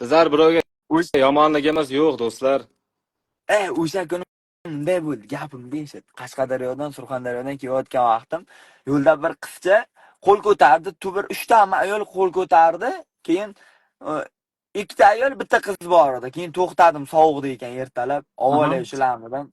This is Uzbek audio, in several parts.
Bizlar birovga yomonligimiz yo'q, do'stlar. O'sha kuni bunday bo'ldi, gapimni eshit. Qashqadaryodan Surxondaryodan kelayotgan vaqtim yo'lda bir qizcha qo'l ko'tardi, tu bir uchtami ayol qo'l ko'tardi. Keyin ikkita ayol, bitta qiz bor edi. Keyin to'xtadim, sovuqda ekan ertalab, avvalo shularnidan.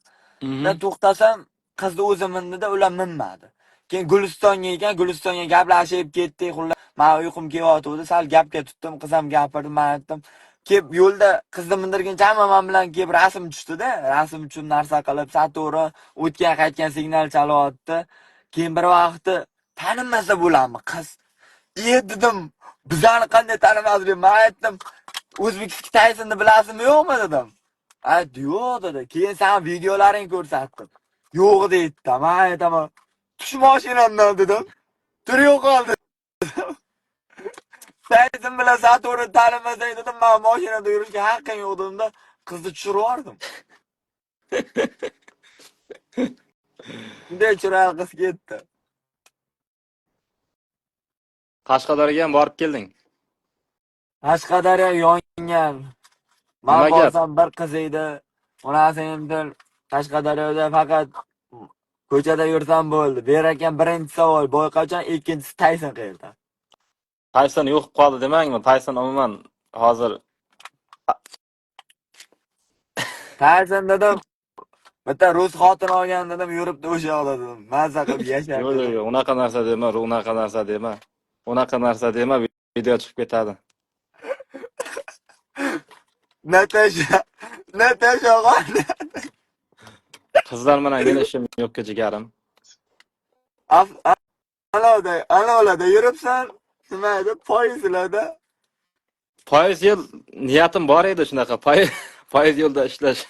Men to'xtasam, qizni o'zi mindida, ular minmadi. Keyin Gulistonga ekan, Gulistonga gaplashib ketdik. Xullas, men uyqum kelyotgandi, sal gapga tutdim, qiz ham gapirdi, men aytdim. Kelib yo'lda qizni mindirguncha hamma men bilan kelib rasm tushdida, rasm uchun narsa qilib, Satori o'tgan qaytgan signal chalyapti. Keyin bir vaqti tanimasa bo'ladimi qiz? E dedim, bizani qanday tanimaslik? Men aytdim, O'zbekiston Tysonni bilasizmi yo'qmi dedim. Aytdi, yo'q dedi. Keyin sen videolaringni ko'rsatdim. Yo'q deydi. Men aytaman, tush mashinamdan dedim. Tur yo'qol dedim. Tyson bilan Satori tanimasang dedim, men mashinada yurishga haqqing yo'q dedimda, qizni tushirib yubordim. Bunday chiroyli qiz ketdi. Qashqadaryoga ham borib kelding. Qashqadaryo yongan. Men Nima gap? borsam bir qiz edi. Onasi endi Qashqadaryoda faqat ko'chada yursam bo'ldi. Berarkan birinchi savol boy qachon, ikkinchisi Tayson qayerda? Tayson yo'q qoldi demangmi? Tayson umuman hozir Tayson dedim. Bitta rus xotin olgan dedim, yuribdi o'sha yoqda dedim. Maza qilib yashab. Yo'q, yo'q, yo'q, unaqa narsa dema, unaqa narsa dema. Unaqa narsa dema, video chiqib ketadi. Natasha, Natasha qoldi. Qizlar bilan meni ishim yo'qki, jigarim. Alovda, alovlarda yuribsan. Nima edi? Poyezdlarda. Poyezd yo'l niyatim bor edi shunaqa, poyezd yo'lda ishlash.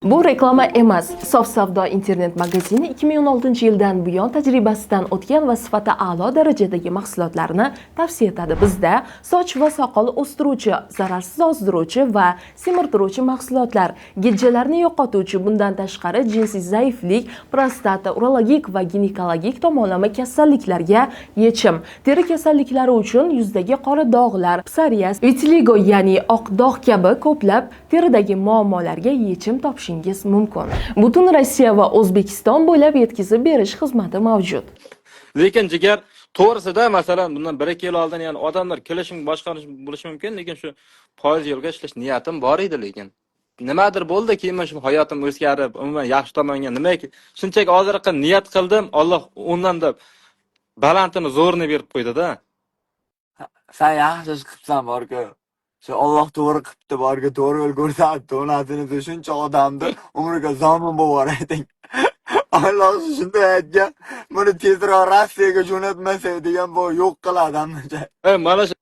Bu reklama emas. Sof savdo internet magazini 2016-yildan buyon tajribasidan o'tgan va sifati a'lo darajadagi mahsulotlarni tavsiya etadi. Bizda soch va soqol o'stiruvchi, zararsiz ozdiruvchi va semirtiruvchi mahsulotlar, gijjalarni yo'qotuvchi, bundan tashqari jinsiy zaiflik, prostata, urologik va ginekologik tomonlama kasalliklarga yechim, teri kasalliklari uchun yuzdagi qora dog'lar, psoriaz, vitiligo, ya'ni oq dog' kabi ko'plab teridagi muammolarga yechim topishingiz mumkin. Butun Rossiya va O'zbekiston bo'ylab yetkazib berish xizmati mavjud. Lekin jigar, to'g'risida, masalan, bundan 1-2 yil oldin, ya'ni odamlar kelishim boshqa bo'lishi mumkin, lekin shu poyezd yo'lga ishlash niyatim bor edi, lekin nimadir bo'ldi, keyin man shu hayotim o'zgarib, umuman yaxshi tomonga nimaki, shunchaki hozirgi niyat qildim, Alloh undan da balandini, zo'rini berib qo'ydi-da. Sen yaxshi ish qilibsan borku. Shu Alloh to'g'ri qilibdi borku, to'g'ri yo'l ko'rsatdi. Onasini shuncha odamni umriga zomin bo'lib yuborayding. Alloh shunday aytgan, buni tezroq Rossiyaga jo'natmasak degan, bu yo'q qiladi hamma joy. Ey, mana shu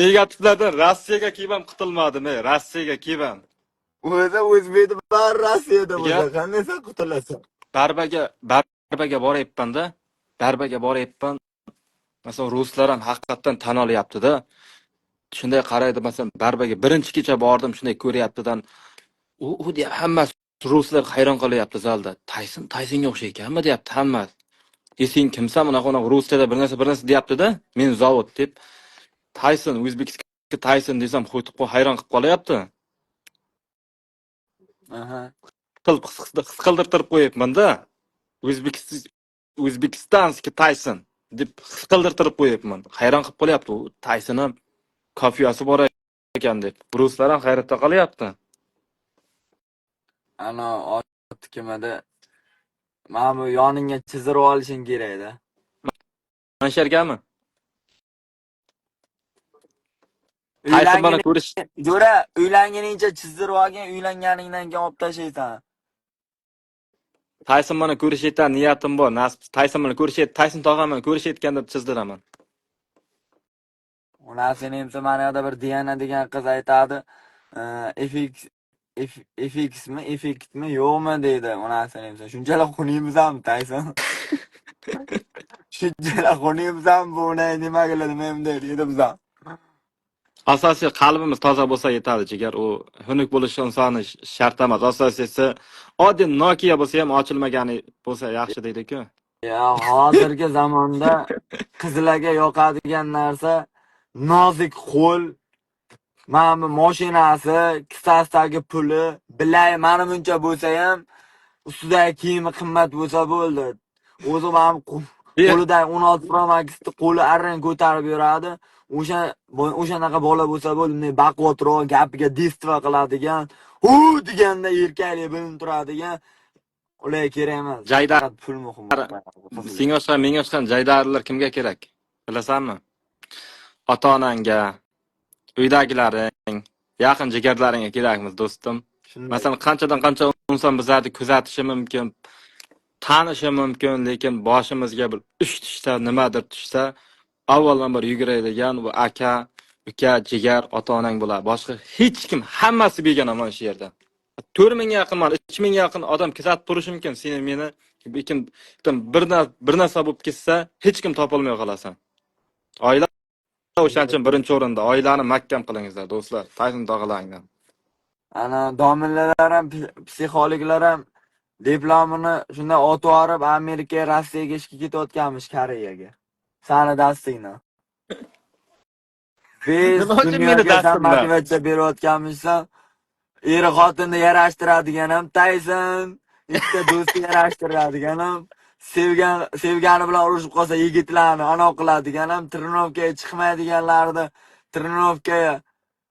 negativlardan Rossiyaga kelib ham qutulmadim, ey, Rossiyaga kelib ham. O'zi o'zbekni bari Rossiyada bo'lsa, Jigar. qanday sen qutulasan? Barbaga boryapman-da. Barbaga boryapman. Masalan, ruslar ham haqiqatdan tan olyapti-da. Shunday qaraydi, masalan, barbaga birinchi kecha bordim, shunday ko'ryaptidan. U deyapti, hammasi ruslar hayron qolyapti zalda. Tayson, Taysonga o'xshaykanmi deyapti hammasi. E sen kimsan, unaqa unaqa ruschada bir narsa bir narsa deyapti-da. Men zavod deb Tayson, o'zbekiston Tayson desam, qo'yib hayron qilib qolyapti. Qilib his qildirtirib qo'yapman-da. Узбекистанский Tayson deb his qildirtirib qo'yapman. Hayron qilib qolyapti. U Tayson ham kofiyasi bor ekan deb. Ruslar ham hayratda qolyapti. Ana ot kim edi? Mana bu yoningga chizdirib olishing kerak-da. Mana shu yergami? Tayson bilan ko'rish Jo'ra, uylanguningcha chizdirib olgin, uylanganingdan keyin olib tashlaysan. Tayson bilan ko'rishayotgan niyatim bor. Nasib Tayson bilan ko'rishayot, Tayson tog'am bilan ko'rishayotgan deb chizdiraman. Onasini emsa mana yoqda bir Diana degan qiz aytadi, FX FXmi, effektmi, yo'qmi deydi onasini emsa. Shunchalar xunukmizmi Tayson? Shunchalar xunukmizmi bu nima qiladi, men bunday deydi bizam. Asosiy qalbimiz toza bo'lsa yetadi, jigar. U xunuk bo'lishi insonni shart emas. Asosiysi oddiy Nokia bo'lsa ham ochilmagani bo'lsa yaxshi deydi-ku. Ya hozirgi zamonda qizlarga yoqadigan narsa nozik qo'l, Mana bu mashinasi, kissasidagi puli, bilay manimcha bo'lsa ham, ustidagi kiyimi qimmat bo'lsa bo'ldi. O'zi mana bu qo'lidagi 16 Pro Max'ni qo'li arang ko'tarib yuradi. O'shanaqa bola bo'lsa bo'ldi, bunday baquvvatroq, gapiga действо qiladigan, hu deganda erkaklik bilinib turadigan ularga kerak emas. Jaydar Faqat pul muhim. Senga o'xshagan, menga o'xshagan jaydarlar kimga kerak? Bilasanmi? Ota-onangga, uydagilaring, yaqin jigarlaringga kerakmiz, do'stim. Shunday. Masalan, qanchadan qancha inson bizlarni kuzatishi mumkin, tanishi mumkin, lekin boshimizga bir ish tushsa, nimadir tushsa, avvalambor yuguradigan bu aka, uka, jigar, ota-onang bo'ladi. Boshqa hech kim, hammasi begona mana shu yerda. 4000 ga yaqin, mana 3000 ga yaqin odam kuzatib turishi mumkin seni, meni, lekin bir narsa bo'lib ketsa, hech kim topolmay qolasan. Oila o'shaning uchun birinchi o'rinda. Oilani mahkam qilingizlar, do'stlar. Tayson tog'alaringdan. Ana domlalar ham, psixologlar ham diplomini shunday otib yuborib, Amerika, Rossiyaga ishga ketayotganmish, Koreyaga. Sani dastingdan. Biz Nima uchun meni dunyoga san dastimdan? motivatsiya berayotganmishsan. Eri xotinni yarashtiradigan ham Tayson, ikkita do'stni yarashtiradigan ham, sevgan sevgani bilan urushib qolsa yigitlarni anov qiladigan ham, тренировка ga chiqmaydiganlarni тренировка ga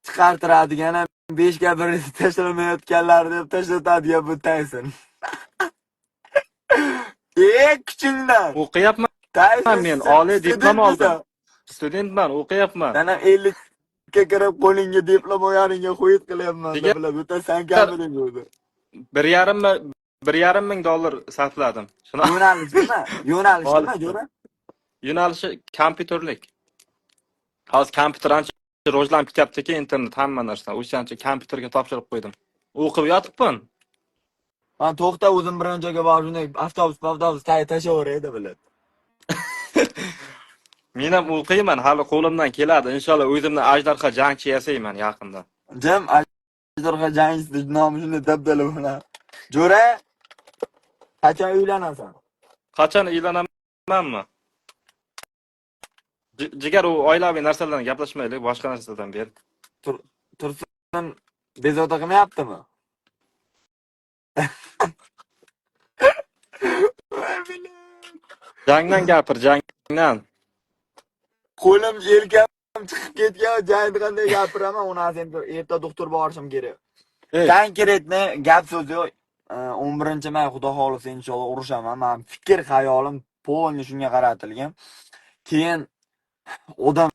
chiqartiradigan ham, 5ga 1 tashlamayotganlarni deb tashlatadigan bu Tayson. E, kuchingdan. O'qiyapman Tayson men, sen oliy diplom oldim. studentmisan? Studentman, o'qiyapman. Sen ham 50 ga kirib qo'lingga diplom olganingga xuit qilyapman. Jigar- Bilib, bitta san kamiding o'zi. 1,5 million dollar sarfladim. Shuni Yo'nalish nima? Yo'nalish nima, Olib. jo'ra? Yo'nalishi kompyuterlik. Hozir kompyuter ancha rivojlanib ketyaptiki, internet, hamma narsa. O'shancha kompyuterga topshirib qo'ydim. O'qib yotibman. Man to'xta, o'zim biron joyga borib shunday avtobus tagiga tashlaveraydi, biladi. Men ham o'qiyman, hali qo'limdan keladi. Inshaalloh o'zimni ajdarho jangchi yasayman yaqinda. Jim ajdarho jangchisi nomi shunday dabdala bo'ladi. Jo'ra, qachon uylanasan? Qachon uylanamanmi? Jigar, u oilaviy narsalardan gaplashmaylik, boshqa narsadan ber. Tursun bezovta qilmayaptimi? Voy, bilan. Jangdan gapir, jangdan. Qo'lim, yelkam chiqib ketgan, jangni qanday gapiraman? Uni endi erta doktor borishim kerak. Ey, Конкретно gap so'z yo'q. 11-may, xudo xohlasa, inshaalloh urushaman. Man fikr xayolim полный shunga qaratilgan. Keyin odam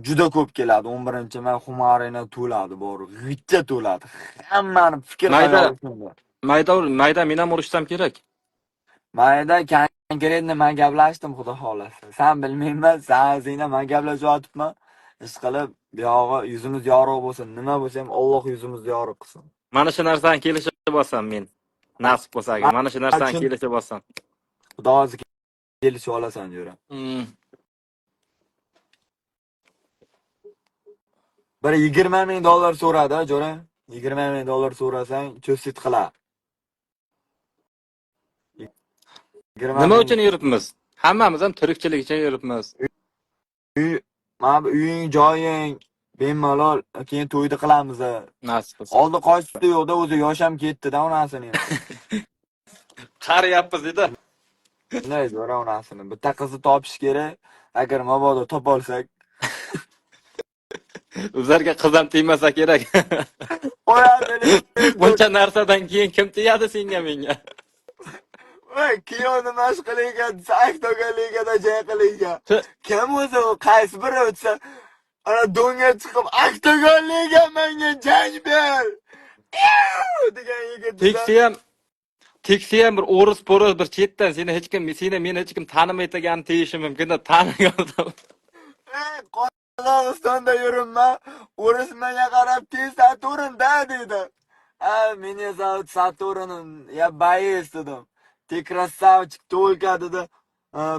juda ko'p keladi. 11-may Humo Arena to'ladi, bor. G'ijja to'ladi. Hammani fikr Mayda xayoli shunda. Mayda mayda men ham urushsam kerak. Mayda конкретно man gaplashdim, xudo xohlasa. San bilmayman, san sendan man gaplashyotibman. Ish qilib, buyog'i yuzimiz yorug' bo'lsin, nima bo'lsa ham Alloh yuzimizni yorug' qilsin. Mana shu narsani kelishib olsam men. Nasib bo'lsa agar mana shu narsani kelishib olsam. Xudo o'zi kelishib olasan, jo'ra. Bir 20 ming dollar so'radi, jo'ra. 20 ming dollar so'rasang, cho'sit qiladi. 20 Nima ming uchun yuribmiz? Hammamiz ham tirikchilik uchun yuribmiz. Uy, mana bu uying, joying bemalol, keyin to'yni qilamiz. Nasib bo'lsa. Oldi qochdi yo'qda, o'zi yosh ham ketdi-da onasini. Qariyapmiz dedi. Shunday jo'ra onasini. Bitta qizni topish kerak. Agar mabodo topolsak. Ularga qiz ham tegmasa kerak. Qo'yadi. Buncha narsadan keyin kim tegadi senga, menga? Voy, kuyovni mashq qilingan, oktagon ligada jang qilingan. Kim o'zi u, qaysi biri o'tsa, ana do'nga chiqib oktagon liga menga jang ber. Iu! Degan yigit. Tegsa ham bir o'ris po'ris bir chetdan seni hech kim, seni meni hech kim tanimaydigan tegishi mumkin-da, tanigan odam. Ey, Qozog'istonda yuribman. O'ris menga qarab, "Ты Сатурн, да?" dedi. "А, меня зовут Сатурн, я боец", dedim. "Ты красавчик, только", dedi.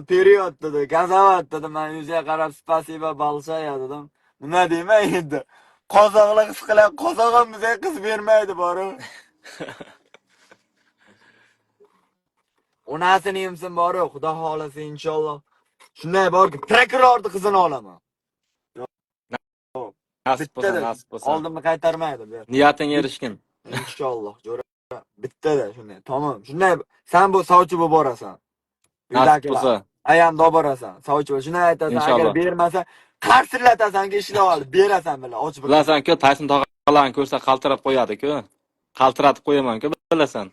"Вперед", dedi. "Газовать", dedi. Man yuziga qarab, "Спасибо большое", dedim. Nima deyman endi? Qozoqlar his qiladi, qozoq ham bizga qiz bermaydi boru. Onasini yemsin boru, xudo xohlasa inshaalloh. Shunday borki, prokurorni qizini olaman. Nasib bo'lsa, Bittada nasib bo'lsa. Oldimni qaytarmaydi bu. Niyatingga erishgin. Inshaalloh, jo'ra. Bittada shunday. Tamom. Shunday san bu sovchi bo'lib borasan. Nasib Uydagilar. bo'lsa. Ayamni olib borasan. Sovchi bo'lib. Shunday aytasan, agar Inshaalloh. bermasa, qarsillatasan, ishlab olib berasan bilan ochib. Bilasan-ku, Tayson tog'alarni ko'rsa qaltirab qo'yadi-ku. Qaltiratib qo'yaman-ku, bilasan.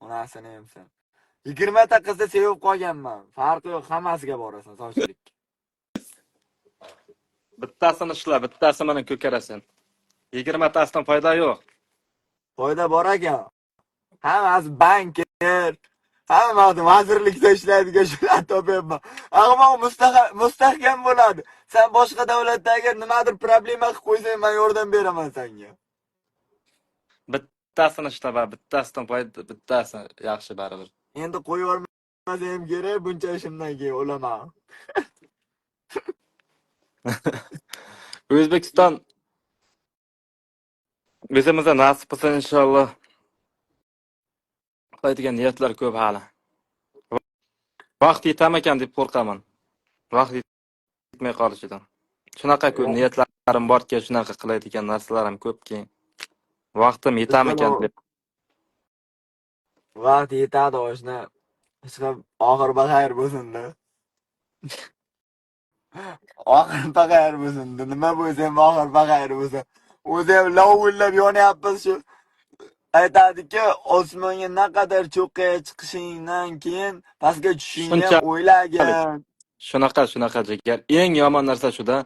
Onasini emsin. 20 ta qizni sevib qolganman. Farqi yo'q, hammasiga borasan sovchilik. Bittasini ishla, bittasi bilan ko'karasan. 20 tasidan foyda yo'q. Foyda bor ekan. Hammasi banker, hammasi vazirlikda ishlaydigan shular topyapman. Ahmoq mustahkam bo'ladi. Sen boshqa davlatda agar nimadir problema qilib qo'ysang, men yordam beraman senga. Bittasini ishla, va bittasidan foyda, bittasi yaxshi baribir. Endi qo'yib yubormasam ham kerak, buncha ishimdan keyin o'laman. O'zbekiston o'zimizda nasib qilsa, inshaalloh, qiladigan niyatlar ko'p hali. Vaqt yetamikan deb qo'rqaman. Vaqt yetmay qolishidan. Shunaqa ko'p niyatlarim borki, shunaqa qiladigan narsalarim ko'pki. Vaqtim yetamikan deb. Vaqt yetadi, oshna. Hech qilib oxiri baxayr bo'lsin-da. Oxiri baxayr bo'lsin. Nima bo'lsa ham oxiri baxayr bo'lsin. O'zi ham lovullab yonyapmiz shu. Aytadiki, osmonga naqadar cho'qqiga chiqishingdan keyin pastga tushishingni ham Shunchalik. o'ylagin. Shunaqa, shunaqa, jigar. Eng yomon narsa shuda.